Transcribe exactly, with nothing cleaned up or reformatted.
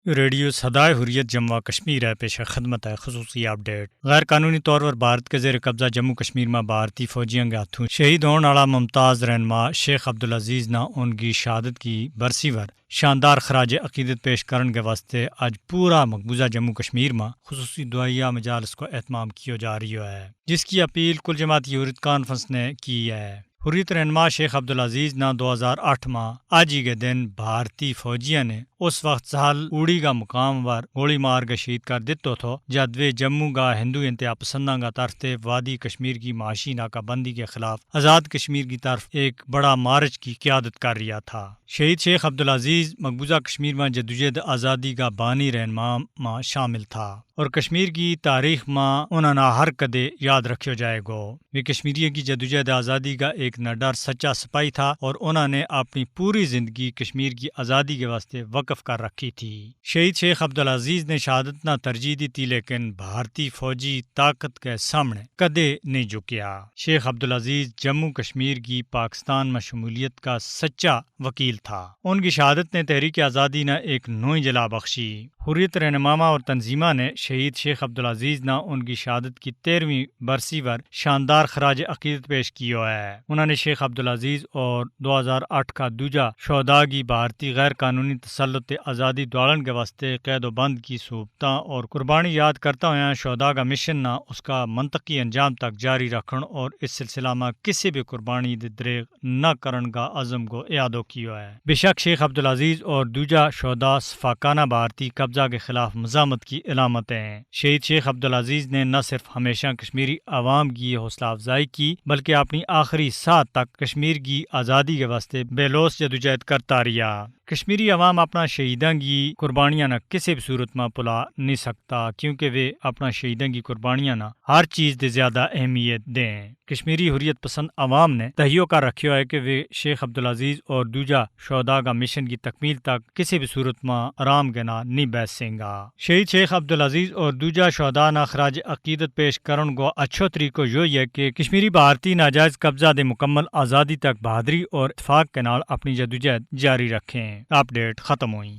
ریڈیو سدائے حریت جموں کشمیر ہے پیش خدمت ہے خصوصی اپ ڈیٹ۔ غیر قانونی طور پر بھارت کے زیر قبضہ جموں کشمیر ما بھارتی فوجیاں کے ہتھوں شہید ہون آڑا ممتاز رہنما شیخ عبدالعزیز نا ان کی شہادت کی برسی ور شاندار خراج عقیدت پیش کرن کے واسطے اج پورا مقبوضہ جموں کشمیر ما خصوصی دعائیہ مجالس کو اہتمام کیو جا رہیو ہے، جس کی اپیل کل جماعتی حریت کانفرنس نے کی ہے۔ حریت رہنما شیخ عبدالعزیز نا دو ہزار آٹھ ما آج ہی کے دن بھارتی فوجیاں نے اس وقت سہل اوڑی کا مقام پر گولی مار کے شہید کر دتو تھو، جد ویہ جموں کا ہندو انتہا پسنداں کا طرف تے وادی کشمیر کی معاشی ناکہ بندی کے خلاف آزاد کشمیر کی طرف ایک بڑا مارچ کی قیادت کر رہیا تھا۔ شہید شیخ عبدالعزیز مقبوضہ کشمیر ما جدوجہد آزادی کا بانی رہنما ما شامل تھا، اور کشمیر کی تاریخ ما انہاں نا ہر کدے یاد رکھیو جائے گو۔ ویہ کشمیریوں کی جدوجہد آزادی کا ایک نڈر سچا سپاہی تھا، اور انہاں نے اپنی پوری زندگی کشمیر کی آزادی کے واسطے وقف کر رکھی تھی۔ شہید شیخ عبدالعزیز نے شہادت نا ترجیح دی تھی، لیکن بھارتی فوجی طاقت کے سامنے کدے نہیں جھکیا۔ شیخ عبدالعزیز جموں کشمیر کی پاکستان ما شمولیت کا سچا وکیل تھا۔ ان کی شہادت نے تحریک آزادی نا ایک نوئی جلا بخشی۔ حریت رہنماواں اور تنظیماں نے شہید شیخ عبدالعزیز نا ان کی شہادت کی تیرہویں برسی پر شاندار خراج عقیدت پیش کیو ہے۔ انہاں نے شیخ عبدالعزیز اور دو ہزار آٹھ کا دوجا شہدا کی بھارتی غیر قانونی تسلط آزادی دوڑن کے واسطے قید و بند کی صحبتاں اور قربانی یاد کرتا ہویا شہدا کا مشن نا اس کا منطقی انجام تک جاری رکھن اور اس سلسلہ ما کسی بھی قربانی دے دریغ نہ کرن کا عزم کو اعادو کیو ہے۔ بے شک شیخ عبدالعزیز اور دوجا شہدا صفاقانہ بھارتی قبضہ کے خلاف مزاحمت کی علامت ہیں۔ شہید شیخ عبدالعزیز نے نہ صرف ہمیشہ کشمیری عوام کی حوصلہ افزائی کی، بلکہ اپنی آخری ساہ تک کشمیر کی آزادی کے واسطے بے لوث جدوجہد کرتا رہیا۔ کشمیری عوام اپنا شہیداں کی قربانیاں نا کسی بھی صورت ما پلا نہیں سکتا، کیونکہ ویہ اپنا شہیداں کی قربانیاں نا ہر چیز دے زیادہ اہمیت دیں۔ کشمیری حریت پسند عوام نے تہیو کر رکھیو ہے کہ ویہ شیخ عبدالعزیز اور دوجا شہدا کا مشن کی تکمیل تک کسی بھی صورت ما آرام کے نا نہیں بیس سینگا۔ شہید شیخ عبدالعزیز اور دوجا شہدا نا خراج عقیدت پیش کرن کو اچھو طریقو یوہی ہے کہ کشمیری بھارتی ناجائز قبضہ دے مکمل آزادی تک بہادری اور اتفاق کے نال اپنی جدوجہد جاری رکھیں۔ اپ ڈیٹ ختم ہوئی۔